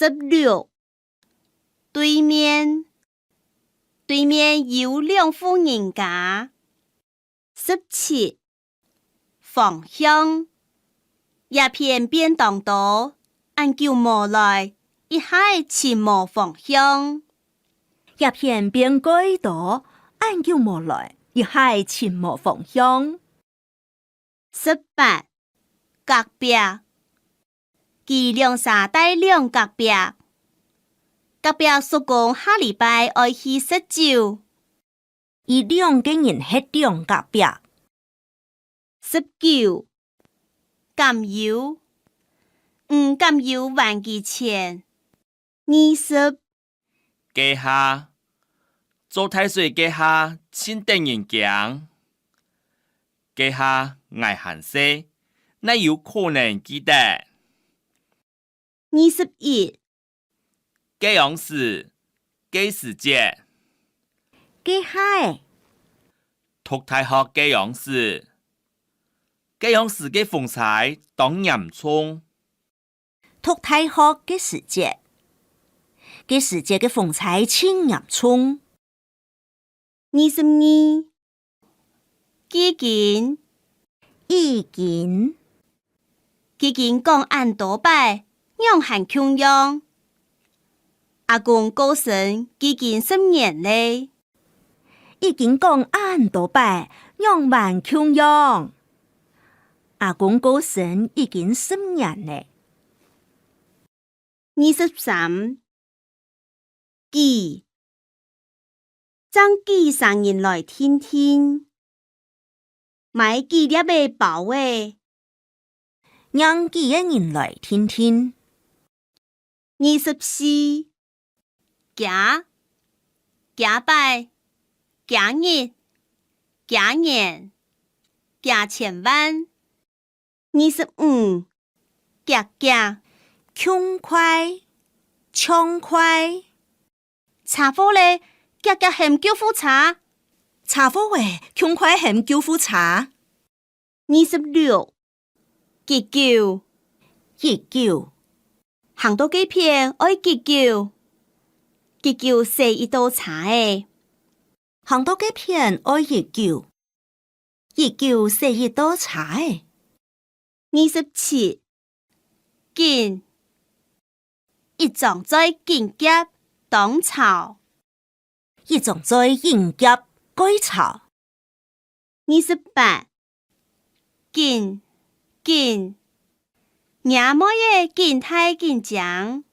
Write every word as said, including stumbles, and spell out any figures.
十六，對面，對面有兩戶人家。十七，方向，這片便當多，恁久無來，一下尋無方向。這片便蓋多，恁久無來，一下尋無方向。 十八，隔壁。佢兩儕戴兩隔壁。隔壁叔公下禮拜愛去食酒。佢兩個人歇兩隔壁。十九，敢有。你敢有還佢錢？ 二十。該下，做大水該下盡得人驚。該下𠊎還細，哪有可能記得？二十一。該央時，該時節。該下仔。讀大學該央時，該央時个風災當嚴重。 讀大學个時節，該時節个風災盡嚴重。二十二，既經。已經。既經講恁多擺，仰還共樣？阿公過身既經十年咧。 已經講恁多擺，仰還共樣？阿公過身已經十年咧。二十三，寄。正寄儕人來定定。 買幾粒仔包仔。䀴幾個人來定定。二十四，加，加擺，加日，加年，加千萬。二十五，遽遽，共快，暢快。 車禍咧，遽遽喊救護車。車禍咧，共快喊救護車。二十六，急救。急救。行到該片愛急救。急救駛一到車仔。行到該片愛急救。急救駛一到車仔。二十七，緊。 一張嘴緊夾當吵。一張嘴緊夾蓋吵。二十八，緊，緊。若妹仔緊大緊靚。